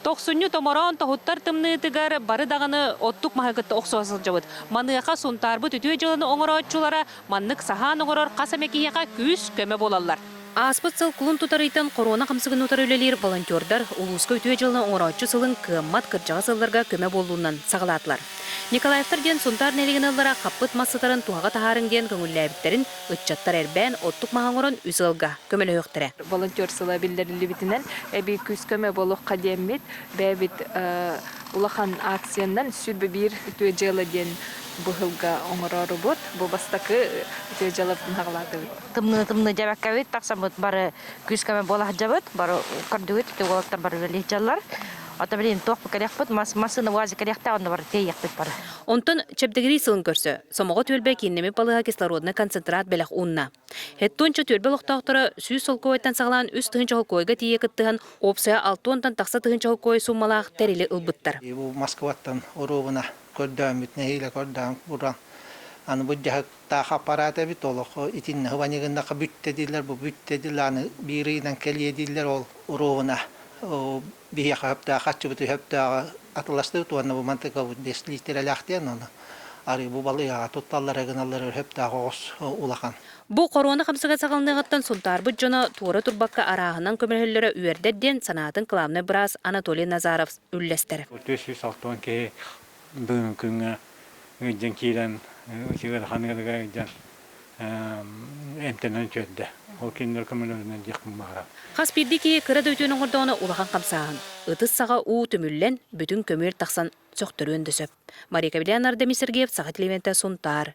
Тохсунньу томороон тоһуттар тымныытыгар бары даҕаны оттук маһы кытта охсуһа сылдьабыт. Маныаха Сунтаарбыт үтүө дьыаланы оҥорооччулара маннык саһаан оҥорор хас эмэ киһиэхэ күүс-көмө буолаллар. Ааспыт сыл кулун тутар ыйтан хоруона хамсыгын утары үлэлиир волонтердар улууска үтүө дьыаланы оҥорооччу сылын кыаммат кырдьаҕас ыалларга көмө буолуунан саҕалаатылар. Николаевтар диэн Сунтаар нэһилиэгин ыаллара хаппыт мас сытарын туһаҕа таһаарыҥ диэн көҥүллээбиттэрин ыччаттар эрбээн оттук маһы оҥорон үс ыалга көмөлөһүөхтэрэ. Волонтер сыла биллэриллибитинэн эбии күүс-көмө буолуохха диэммит бэйэбит улахан акциянан 21 үтүө дьыала диэн быһылга оҥороорубут. Бу бастакы үтүө дьыалабытын саҕалаатыбыт. Тымныы-тымныы дьэбэккэбит тахсаммыт бары күүс-көмө буола сылдьабыт. Бары көрдүгүт, үтүө уолаттар бары үлэлии сылдьаллар. Ото билигин туох кэлиэхпит, массыына УАЗик кэлиэхтээх, онно бары тиэйиэхпит бары. Онтон Чэбдигирии сылын көрсө, Сомоҕо түөлбэ кииннэммит балыыһа кислороднай концентрат бэлэх уунна. Хэттуонча түөлбэ олохтоохторо 100 солкуобайтан саҕалаан 3 тыһыынча солкуобайга тиийэ кыттыһан, уопсайа 60-тан тахса тыһыынча солкуобай сууммалаах тэрили ылбыттар. Бу Москваттан оруобуна көрдөөммүт, нэһиилэ көрдөөн туран, аны бу дьаһыктаах аппарат эбит, олох итиннэ хыбаньыгыннаха бүттэ дииллэр, бу бүттэ дииллэр, аны биир ыйынан кэлиэ дииллэр, ол оруобуна биһиэхэ сөптөөх харчыбыт сөптөөҕө атыластыбыт уонна бу мантыкабыт 5 лиитирэлээх диэн ону арыы бу балыыһаҕа тутталлара гыналлара сөптөөх оҕус улахан. Бу хоруона хамсыга саҕаланыаҕыттан Сунтаарбыт дьоно туора турбакка арааһынан көмөлөһөллөрө үөрдэр диэн санаатын кылаабынай быраас Анатолий Назаров үллэстэр. 460 киһи бүгүҥҥү күҥҥэ ыалдьан киирэн ыарахан ыарыыга ыалдьан эмтэнэн үтүөрдэ. Ол кинилэр көмөлөрүнэн диэхпин баҕарабын. Хас биирдии киһи кыра да үтүөнү оҥордоҕуна улахан хамсааһын, ытыс саҕа уу түмүллэн, бүтүн көмүөл тахсан сөхтөрүөн да сөп. Мария Кавлян, Ардемий Сергеев, Саха телевидениетэ, Сунтаар.